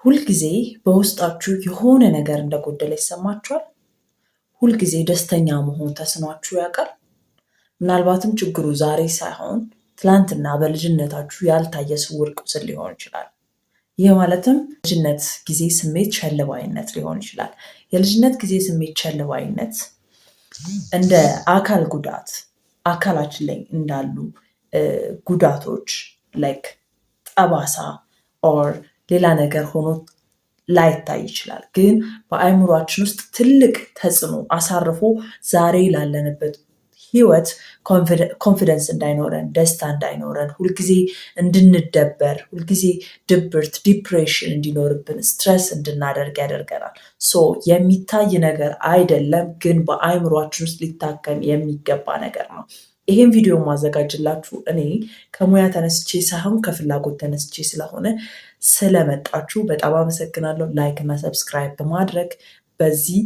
ሁልጊዜ በውስጣችሁ የሆነ ነገር እንደጎደለ ይሰማችኋል? ሁልጊዜ ደስተኛ መሆን ተስኗችሁ ያውቃል? ምናልባትም ችግሩ ዛሬ ሳይሆን ትላንትና በልጅነታችሁ ያልታየ ስውር ቁስል ሊሆን ይችላል። ይህ ማለትም ልጅነት ጊዜ ስሜት ቸልባይነት ሊሆን ይችላል። የልጅነት ጊዜ ስሜት ቸልባይነት እንደ አካል ጉዳት፣ አካላችን ላይ እንዳሉ ጉዳቶች like ጠባሳ or ሌላ ነገር ሆኖ ላይታይ ይችላል። ግን በአእምሯችን ውስጥ ትልቅ ተጽዕኖ አሳርፎ ዛሬ ላለንበት ህይወት confidence እንዳይኖረን፣ ደስታ እንዳይኖረን፣ ሁልጊዜ እንድንደበር፣ ሁልጊዜ ድብርት፣ depression እንዲኖርብን፣ stress እንድናደርግ ያደርገናል። So የሚታይ ነገር አይደለም፣ ግን በአእምሯችን ውስጥ ሊታከም የሚገባ ነገር ነው። ይሄን ቪዲዮ ማዘጋጅላችሁ እኔ ከሙያ ተነስቼ ሳይሆን ከፍላጎት ተነስቼ ስለሆነ ስለመጣችሁ በጣም አመሰግናለሁ። Like እና subscribe በማድረግ በዚህ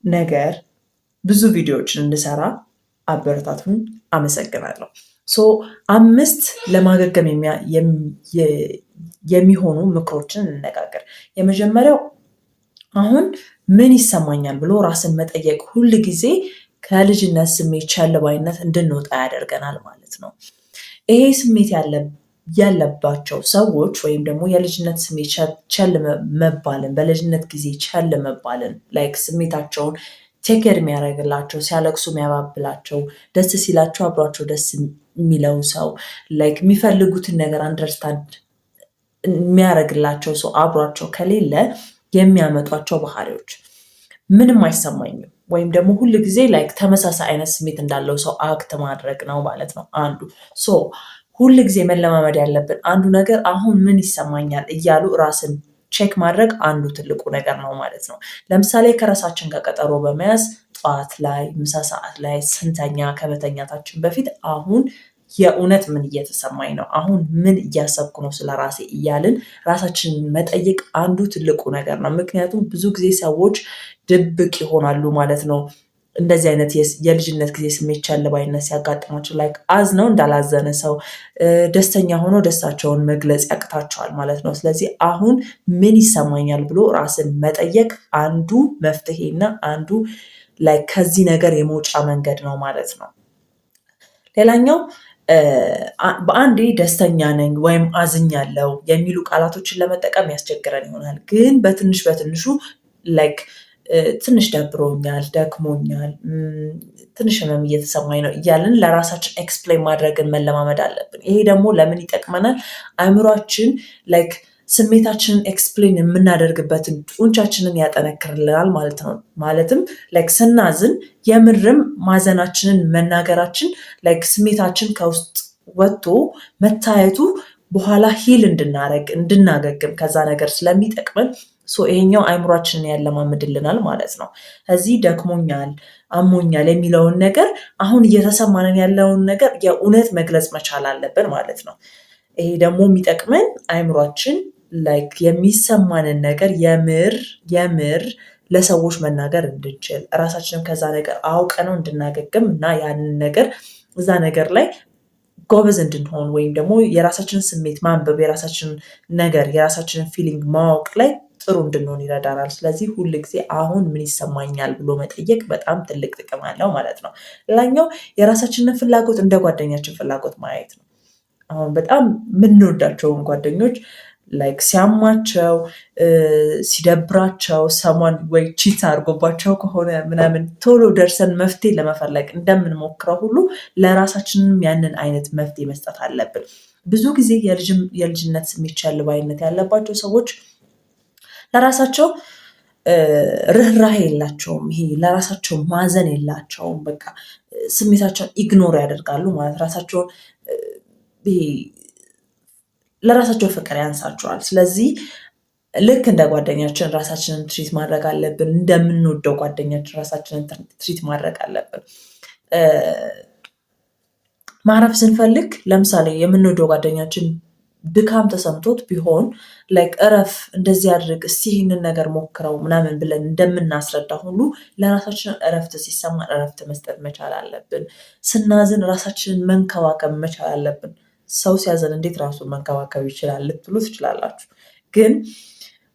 ነገር ብዙ ቪዲዮዎችን እንድሰራ አበረታቱን። አመሰግናለሁ። So 5 ለማገገም የሚሆኑ ምክሮችን እንነጋገር። የመጀመሪያው አሁን ምን ይሰማኛል ብሎ ራስን መጠየቅ ሁል ጊዜ ከልጅነት ስሜት ቸልባይነት እንድንወጣ ያደርገናል ማለት ነው። ይሄ ስሜት ያለባቸው ሰዎች ወይም ደግሞ የልጅነት ስሜት ቸል መባልን፣ በልጅነት ጊዜ ቸል መባልን፣ like ስሜታቸውን take care የሚያደርግላቸው፣ ሲያለቅሱ የሚያባብላቸው፣ ደስ ሲላቸው አብሯቸው ደስ የሚለው ሰው፣ like የሚፈልጉትን ነገር understand የሚያደርግላቸው ሰው አብሯቸው ከሌለ የሚያመጧቸው ባህሪዎች ምንም አይሰማኝም ወይም ደግሞ ሁል ጊዜ like ተመሳሳይ አይነት ስሜት እንዳለው ሰው act ማድረግ ነው ማለት ነው አንዱ። So ሁል ጊዜ መለማመድ ያለብን አንዱ ነገር አሁን ምን ይሰማኛል እያሉ ራስን check ማድረግ አንዱ ትልቁ ነገር ነው ማለት ነው። ለምሳሌ ከራሳችን ጋር ቀጠሮ በመያዝ ጠዋት ላይ፣ ምሳ ሰዓት ላይ፣ ስንተኛ፣ ከመተኛታችን በፊት አሁን የእውነት ምን እየተሰማኝ ነው፣ አሁን ምን እያሰብኩ ነው ስለ ራሴ እያልን ራሳችንን መጠየቅ አንዱ ትልቁ ነገር ነው። ምክንያቱም ብዙ ጊዜ ሰዎች ድብቅ ይሆናሉ ማለት ነው። እንደዚህ አይነት የልጅነት ጊዜ ስሜት ቸልባይነት ሲያጋጥማቸው like አዝነው እንዳላዘነ ሰው፣ ደስተኛ ሆኖ ደስታቸውን መግለጽ ያቅታቸዋል ማለት ነው። ስለዚህ አሁን ምን ይሰማኛል ብሎ ራስን መጠየቅ አንዱ መፍትሄና አንዱ like ከዚህ ነገር የመውጫ መንገድ ነው ማለት ነው። ሌላኛው በአንዴ ደስተኛ ነኝ ወይም አዝኛለሁ የሚሉ ቃላቶችን ለመጠቀም ያስቸግረን ይሆናል። ግን በትንሽ በትንሹ like ትንሽ ደብሮኛል፣ ደክሞኛል፣ ትንሽ ህመም እየተሰማኝ ነው እያልን ለራሳችን explain ማድረግን መለማመድ አለብን። ይሄ ደግሞ ለምን ይጠቅመናል? አእምሯችን like ስሜታችንን explain የምናደርግበትን ጡንቻችንን ያጠነክርልናል ማለት ነው። ማለትም like ስናዝን የምርም ማዘናችንን መናገራችን like ስሜታችን ከውስጥ ወጥቶ መታየቱ በኋላ heal እንድናረግ፣ እንድናገግም ከዛ ነገር ስለሚጠቅመን so ይሄኛው አእምሯችንን ያለማምድልናል ማለት ነው። እዚህ ደክሞኛል፣ አሞኛል የሚለውን ነገር፣ አሁን እየተሰማንን ያለውን ነገር የእውነት መግለጽ መቻል አለብን ማለት ነው። ይሄ ደግሞ የሚጠቅመን አእምሯችን like የሚሰማንን ነገር የምር የምር ለሰዎች መናገር እንድንችል፣ ራሳችንም ከዛ ነገር አውቀነው እንድናገግም እና ያንን ነገር እዛ ነገር ላይ ጎበዝ እንድንሆን ወይም ደግሞ የራሳችንን ስሜት ማንበብ፣ የራሳችንን ነገር፣ የራሳችንን feeling ማወቅ ላይ ጥሩ እንድንሆን ይረዳናል። ስለዚህ ሁል ጊዜ አሁን ምን ይሰማኛል ብሎ መጠየቅ በጣም ትልቅ ጥቅም አለው ማለት ነው። ሌላኛው የራሳችንን ፍላጎት እንደ ጓደኛችን ፍላጎት ማየት ነው። አሁን በጣም የምንወዳቸውን ጓደኞች like ሲያማቸው፣ ሲደብራቸው፣ someone ወይ cheat አድርጎባቸው ከሆነ ምናምን ቶሎ ደርሰን መፍትሄ ለመፈለግ እንደምንሞክረው ሁሉ ለራሳችንም ያንን አይነት መፍትሄ መስጠት አለብን። ብዙ ጊዜ የልጅነት ስሜት ቸልባይነት ያለባቸው ሰዎች ለራሳቸው ርህራሄ የላቸውም። ይሄ ለራሳቸው ማዘን የላቸውም። በቃ ስሜታቸውን ignore ያደርጋሉ ማለት ራሳቸውን ይሄ ለራሳቸው ፍቅር ያንሳቸዋል። ስለዚህ ልክ እንደ ጓደኛችን ራሳችንን treat ማድረግ አለብን። እንደምንወደው ጓደኛችን ራሳችንን treat ማድረግ አለብን። ማረፍ ስንፈልግ ለምሳሌ የምንወደው ጓደኛችን ድካም ተሰምቶት ቢሆን like እረፍ፣ እንደዚህ አድርግ፣ እስቲ ይህንን ነገር ሞክረው ምናምን ብለን እንደምናስረዳ ሁሉ ለራሳችን እረፍት ሲሰማን እረፍት መስጠት መቻል አለብን። ስናዝን ራሳችንን መንከባከብ መቻል አለብን። ሰው ሲያዝን እንዴት ራሱን መንከባከብ ይችላል ልትሉ ትችላላችሁ። ግን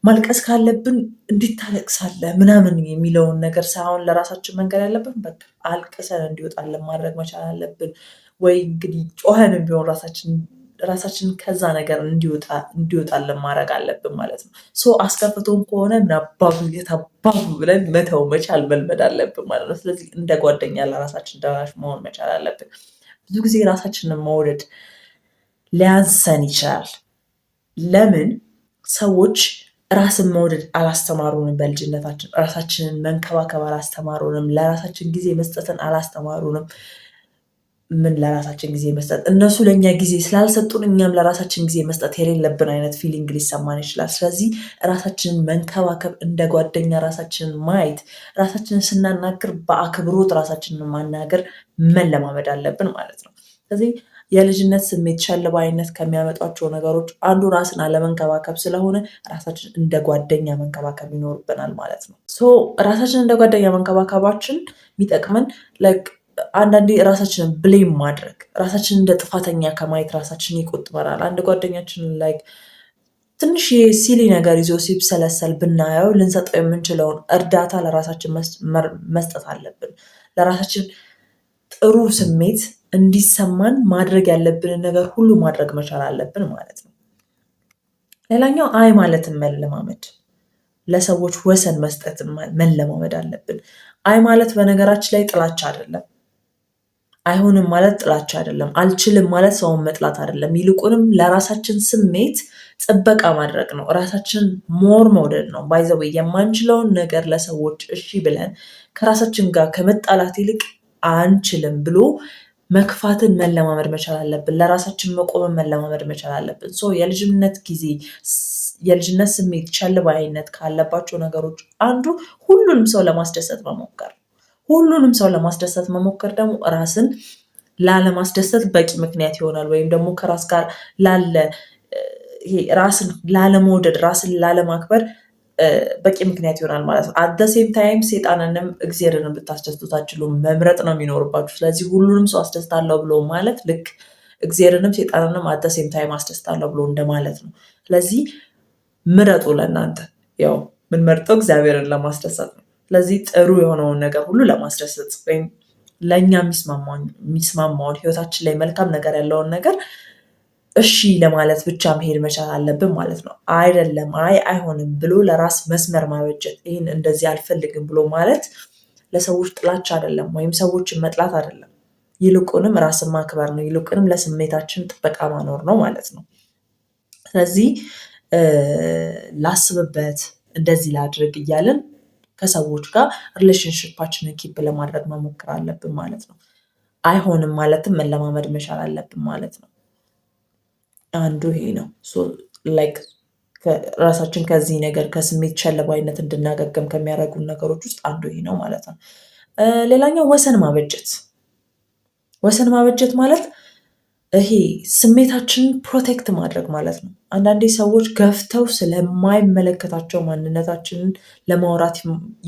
ማልቀስ ካለብን እንዴት ታለቅሳለህ ምናምን የሚለውን ነገር ሳይሆን ለራሳችን መንገር ያለብን፣ በቃ አልቅሰን እንዲወጣልን ማድረግ መቻል አለብን። ወይ እንግዲህ ጮኸንም ቢሆን ራሳችንን ከዛ ነገር እንዲወጣልን ማድረግ አለብን ማለት ነው። So አስከፍቶን ከሆነ ምናባቱ የታባቱ ብለን መተው መቻል መልመድ አለብን ማለት ነው። ስለዚህ እንደ ጓደኛ ለራሳችን ደራሽ መሆን መቻል አለብን። ብዙ ጊዜ ራሳችንን መውደድ ሊያንሰን ይችላል። ለምን? ሰዎች ራስን መውደድ አላስተማሩንም። በልጅነታችን ራሳችንን መንከባከብ አላስተማሩንም። ለራሳችን ጊዜ መስጠትን አላስተማሩንም። ምን ለራሳችን ጊዜ መስጠት፣ እነሱ ለእኛ ጊዜ ስላልሰጡን እኛም ለራሳችን ጊዜ መስጠት የሌለብን አይነት feeling ሊሰማን ይችላል። ስለዚህ ራሳችንን መንከባከብ፣ እንደ ጓደኛ ራሳችንን ማየት፣ ራሳችንን ስናናግር በአክብሮት ራሳችንን ማናገር መለማመድ አለብን ማለት ነው። ስለዚህ የልጅነት ስሜት ቸል ባይነት ከሚያመጧቸው ነገሮች አንዱ ራስን አለመንከባከብ ስለሆነ ራሳችን እንደ ጓደኛ መንከባከብ ይኖርብናል ማለት ነው። So ራሳችን እንደ ጓደኛ መንከባከባችን የሚጠቅመን like አንዳንዴ ራሳችንን blame ማድረግ፣ ራሳችንን እንደ ጥፋተኛ ከማየት ራሳችንን ይቆጥበናል። አንድ ጓደኛችንን like ትንሽ silly ነገር ይዞ ሲብሰለሰል ብናየው ልንሰጠው የምንችለውን እርዳታ ለራሳችን መስጠት አለብን። ለራሳችን ጥሩ ስሜት እንዲሰማን ማድረግ ያለብንን ነገር ሁሉ ማድረግ መቻል አለብን ማለት ነው። ሌላኛው አይ ማለትን መለማመድ፣ ለሰዎች ወሰን መስጠት መለማመድ አለብን። አይ ማለት በነገራችን ላይ ጥላቻ አይደለም። አይሆንም ማለት ጥላቻ አይደለም። አልችልም ማለት ሰውን መጥላት አይደለም። ይልቁንም ለራሳችን ስሜት ጥበቃ ማድረግ ነው። ራሳችንን more መውደድ ነው። By the way፣ የማንችለውን ነገር ለሰዎች እሺ ብለን ከራሳችን ጋር ከመጣላት ይልቅ አንችልም ብሎ መግፋትን መለማመድ መቻል አለብን። ለራሳችን መቆምን መለማመድ መቻል አለብን። So የልጅነት ጊዜ የልጅነት ስሜት ቸል ባይነት ካለባቸው ነገሮች አንዱ ሁሉንም ሰው ለማስደሰት መሞከር። ሁሉንም ሰው ለማስደሰት መሞከር ደግሞ ራስን ላለማስደሰት በቂ ምክንያት ይሆናል። ወይም ደግሞ ከራስ ጋር ላለ ይሄ ራስን ላለመውደድ፣ ራስን ላለማክበር በቂ ምክንያት ይሆናል ማለት ነው። At the same time ሴጣንንም እግዚአብሔርንም ልታስደስቱት አትችሉም። መምረጥ ነው የሚኖርባችሁ። ስለዚህ ሁሉንም ሰው አስደስታለሁ ብሎ ማለት ልክ እግዚአብሔርንም ሴጣንንም at the same time አስደስታለሁ ብሎ እንደማለት ነው። ስለዚህ ምረጡ። ለእናንተ ያው የምንመርጠው እግዚአብሔርን ለማስደሰት ነው። ስለዚህ ጥሩ የሆነውን ነገር ሁሉ ለማስደሰት ወይም ለእኛ የሚስማማውን፣ ህይወታችን ላይ መልካም ነገር ያለውን ነገር እሺ ለማለት ብቻ መሄድ መቻል አለብን ማለት ነው። አይደለም፣ አይ አይሆንም ብሎ ለራስ መስመር ማበጀት፣ ይህን እንደዚህ አልፈልግም ብሎ ማለት ለሰዎች ጥላቻ አይደለም ወይም ሰዎችን መጥላት አይደለም። ይልቁንም ራስን ማክበር ነው። ይልቁንም ለስሜታችን ጥበቃ ማኖር ነው ማለት ነው። ስለዚህ ላስብበት፣ እንደዚህ ላድርግ እያልን ከሰዎች ጋር relationship ኣችንን keep ለማድረግ መሞከር አለብን ማለት ነው። አይሆንም ማለትም መለማመድ መቻል አለብን ማለት ነው። አንዱ ይሄ ነው። Like ራሳችን ከዚህ ነገር ከስሜት ቸልባይነት እንድናገግም ከሚያደርጉን ነገሮች ውስጥ አንዱ ይሄ ነው ማለት ነው። ሌላኛው ወሰን ማበጀት። ወሰን ማበጀት ማለት ይሄ ስሜታችንን protect ማድረግ ማለት ነው። አንዳንዴ ሰዎች ገፍተው ስለማይመለከታቸው ማንነታችንን ለማውራት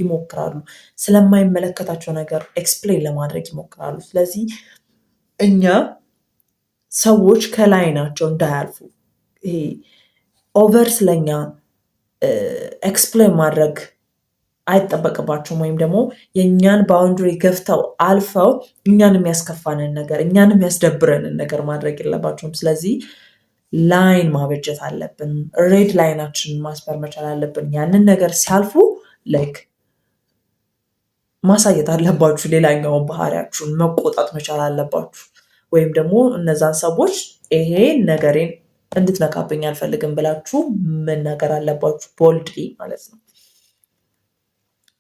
ይሞክራሉ። ስለማይመለከታቸው ነገር explain ለማድረግ ይሞክራሉ። ስለዚህ እኛ ሰዎች ከላይ ናቸው እንዳያልፉ ይሄ over ስለኛ explain ማድረግ አይጠበቅባቸውም ወይም ደግሞ የእኛን boundary ገፍተው አልፈው እኛን የሚያስከፋንን ነገር፣ እኛን የሚያስደብረንን ነገር ማድረግ የለባቸውም። ስለዚህ line ማበጀት አለብን። Red line ኣችንን ማስመር መቻል አለብን። ያንን ነገር ሲያልፉ like ማሳየት አለባችሁ። ሌላኛውን ባህሪያችሁን መቆጣት መቻል አለባችሁ። ወይም ደግሞ እነዛን ሰዎች ይሄ ነገሬን እንድትነካብኝ አልፈልግም ብላችሁ መናገር አለባችሁ፣ boldly ማለት ነው።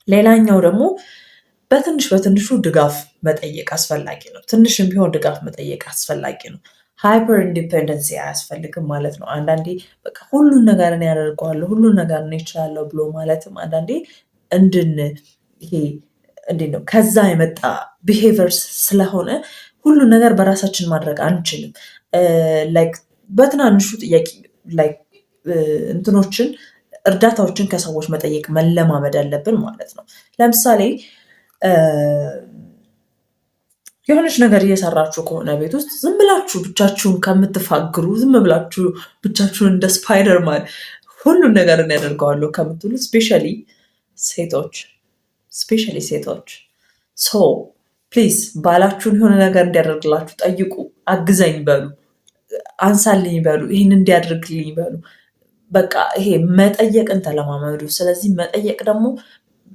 ሌላኛው ደግሞ በትንሽ በትንሹ ድጋፍ መጠየቅ አስፈላጊ ነው። ትንሽም ቢሆን ድጋፍ መጠየቅ አስፈላጊ ነው። Hyper independency አያስፈልግም ማለት ነው። አንዳንዴ በቃ ሁሉን ነገር እኔ አደርገዋለሁ፣ ሁሉን ነገር እኔ እችላለሁ ብሎ ማለትም አንዳንዴ እንድን ይሄ እንዴት ነው ከዛ የመጣ behaviors ስለሆነ ሁሉን ነገር በራሳችን ማድረግ አንችልም። Like በትናንሹ ጥያቄ like እንትኖችን እርዳታዎችን ከሰዎች መጠየቅ መለማመድ አለብን ማለት ነው። ለምሳሌ የሆነች ነገር እየሰራችሁ ከሆነ ቤት ውስጥ ዝም ብላችሁ ብቻችሁን ከምትፋግሩ፣ ዝም ብላችሁ ብቻችሁን እንደ ስፓይደርማን ሁሉን ነገር እኔ አደርገዋለሁ ከምትሉ፣ especially ሴቶች፣ especially ሴቶች፣ so please ባላችሁን የሆነ ነገር እንዲያደርግላችሁ ጠይቁ። አግዘኝ በሉ፣ አንሳልኝ በሉ፣ ይህን እንዲያደርግልኝ በሉ። በቃ ይሄ መጠየቅን ተለማመዱ። ስለዚህ መጠየቅ ደግሞ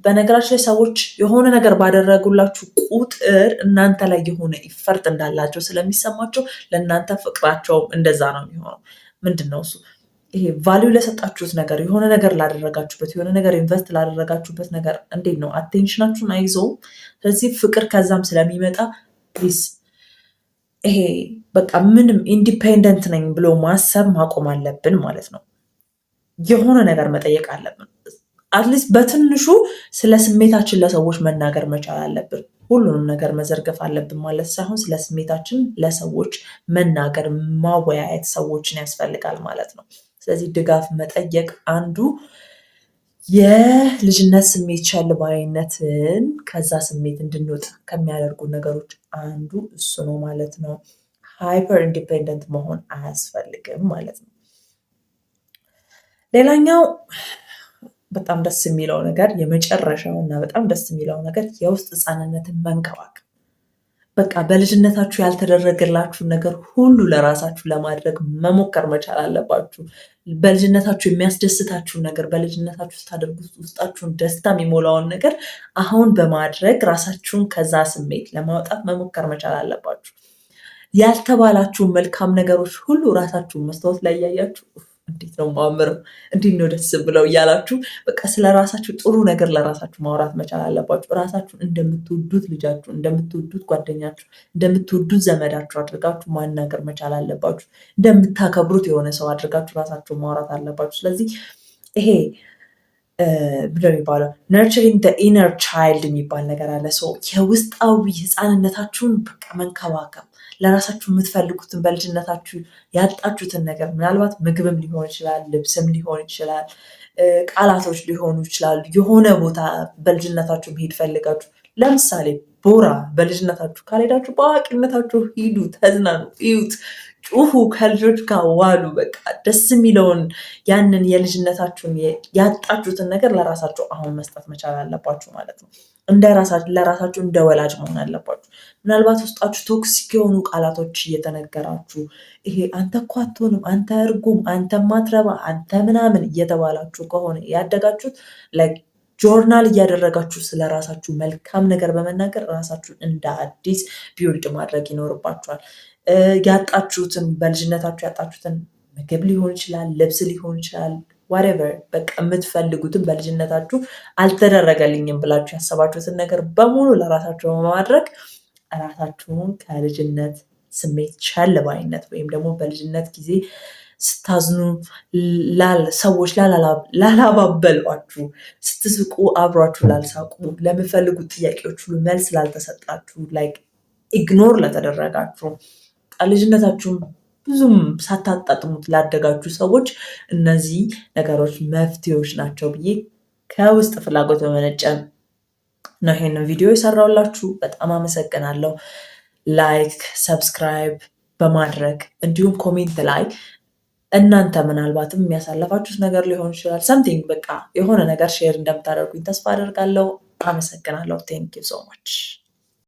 በነገራችን ላይ ሰዎች የሆነ ነገር ባደረጉላችሁ ቁጥር እናንተ ላይ የሆነ effort እንዳላቸው ስለሚሰማቸው ለእናንተ ፍቅራቸውም እንደዛ ነው የሚሆነው። ምንድን ነው እሱ? ይሄ value ለሰጣችሁት ነገር፣ የሆነ ነገር ላደረጋችሁበት፣ የሆነ ነገር invest ላደረጋችሁበት ነገር እንዴት ነው attention ኣችሁን አይዘውም። ስለዚህ ፍቅር ከዛም ስለሚመጣ please ይሄ በቃ ምንም independent ነኝ ብሎ ማሰብ ማቆም አለብን ማለት ነው። የሆነ ነገር መጠየቅ አለብን። At least በትንሹ ስለ ስሜታችን ለሰዎች መናገር መቻል አለብን። ሁሉንም ነገር መዘርገፍ አለብን ማለት ሳይሆን ስለ ስሜታችን ለሰዎች መናገር፣ ማወያየት ሰዎችን ያስፈልጋል ማለት ነው። ስለዚህ ድጋፍ መጠየቅ አንዱ የልጅነት ስሜት ቸል ባይነትን ከዛ ስሜት እንድንወጣ ከሚያደርጉ ነገሮች አንዱ እሱ ነው ማለት ነው። Hyper independent መሆን አያስፈልግም ማለት ነው። ሌላኛው በጣም ደስ የሚለው ነገር፣ የመጨረሻው እና በጣም ደስ የሚለው ነገር የውስጥ ህፃንነትን መንከባከብ። በቃ በልጅነታችሁ ያልተደረገላችሁን ነገር ሁሉ ለራሳችሁ ለማድረግ መሞከር መቻል አለባችሁ። በልጅነታችሁ የሚያስደስታችሁን ነገር፣ በልጅነታችሁ ስታደርጉት ውስጣችሁን ደስታ የሚሞላውን ነገር አሁን በማድረግ ራሳችሁን ከዛ ስሜት ለማውጣት መሞከር መቻል አለባችሁ። ያልተባላችሁን መልካም ነገሮች ሁሉ ራሳችሁን መስታወት ላይ እያያችሁ እንዴት ነው ማምረው፣ እንዴት ነው ደስ ብለው እያላችሁ በቃ ስለ ራሳችሁ ጥሩ ነገር ለራሳችሁ ማውራት መቻል አለባችሁ። ራሳችሁን እንደምትወዱት ልጃችሁ፣ እንደምትወዱት ጓደኛችሁ፣ እንደምትወዱት ዘመዳችሁ አድርጋችሁ ማናገር መቻል አለባችሁ። እንደምታከብሩት የሆነ ሰው አድርጋችሁ ራሳችሁን ማውራት አለባችሁ። ስለዚህ ይሄ ምንድን ነው የሚባለው፣ nurturing inner child የሚባል ነገር አለ። So የውስጣዊ ህፃንነታችሁን በቃ መንከባከብ፣ ለራሳችሁ የምትፈልጉትን፣ በልጅነታችሁ ያጣችሁትን ነገር፣ ምናልባት ምግብም ሊሆን ይችላል፣ ልብስም ሊሆን ይችላል፣ ቃላቶች ሊሆኑ ይችላሉ። የሆነ ቦታ በልጅነታችሁ መሄድ ፈልጋችሁ፣ ለምሳሌ ቦራ በልጅነታችሁ ካልሄዳችሁ በአዋቂነታችሁ ሂዱ፣ ተዝናኑ፣ እዩት፣ ጩሁ፣ ከልጆች ጋር ዋሉ። በቃ ደስ የሚለውን ያንን የልጅነታችሁን ያጣችሁትን ነገር ለራሳችሁ አሁን መስጠት መቻል አለባችሁ ማለት ነው። እንደ ለራሳችሁ እንደ ወላጅ መሆን አለባችሁ። ምናልባት ውስጣችሁ toxic የሆኑ ቃላቶች እየተነገራችሁ፣ ይሄ አንተ እኮ አትሆንም፣ አንተ እርጉም፣ አንተ ማትረባ፣ አንተ ምናምን እየተባላችሁ ከሆነ ያደጋችሁት፣ like journal እያደረጋችሁ ስለ ራሳችሁ መልካም ነገር በመናገር ራሳችሁን እንደ አዲስ build ማድረግ ይኖርባችኋል። ያጣችሁትን፣ በልጅነታችሁ ያጣችሁትን ምግብ ሊሆን ይችላል፣ ልብስ ሊሆን ይችላል፣ whatever፣ በቃ የምትፈልጉትን፣ በልጅነታችሁ አልተደረገልኝም ብላችሁ ያሰባችሁትን ነገር በሙሉ ለራሳችሁ በማድረግ ራሳችሁን ከልጅነት ስሜት ቸል ባይነት ወይም ደግሞ በልጅነት ጊዜ ስታዝኑ ሰዎች ላላባበሏችሁ፣ ስትስቁ አብሯችሁ ላልሳቁ፣ ለምትፈልጉት ጥያቄዎች ሁሉ መልስ ላልተሰጣችሁ፣ like ignore ለተደረጋችሁ፣ ልጅነታችሁን ብዙም ሳታጣጥሙት ላደጋችሁ ሰዎች እነዚህ ነገሮች መፍትሄዎች ናቸው ብዬ ከውስጥ ፍላጎት በመነጨ ነው ይሄንን ቪዲዮ የሰራሁላችሁ። በጣም አመሰግናለሁ። Like፣ subscribe በማድረግ እንዲሁም comment ላይ እናንተ ምናልባትም የሚያሳለፋችሁት ነገር ሊሆን ይችላል፣ something በቃ የሆነ ነገር share እንደምታደርጉኝ ተስፋ አደርጋለሁ። አመሰግናለሁ። Thank you so much.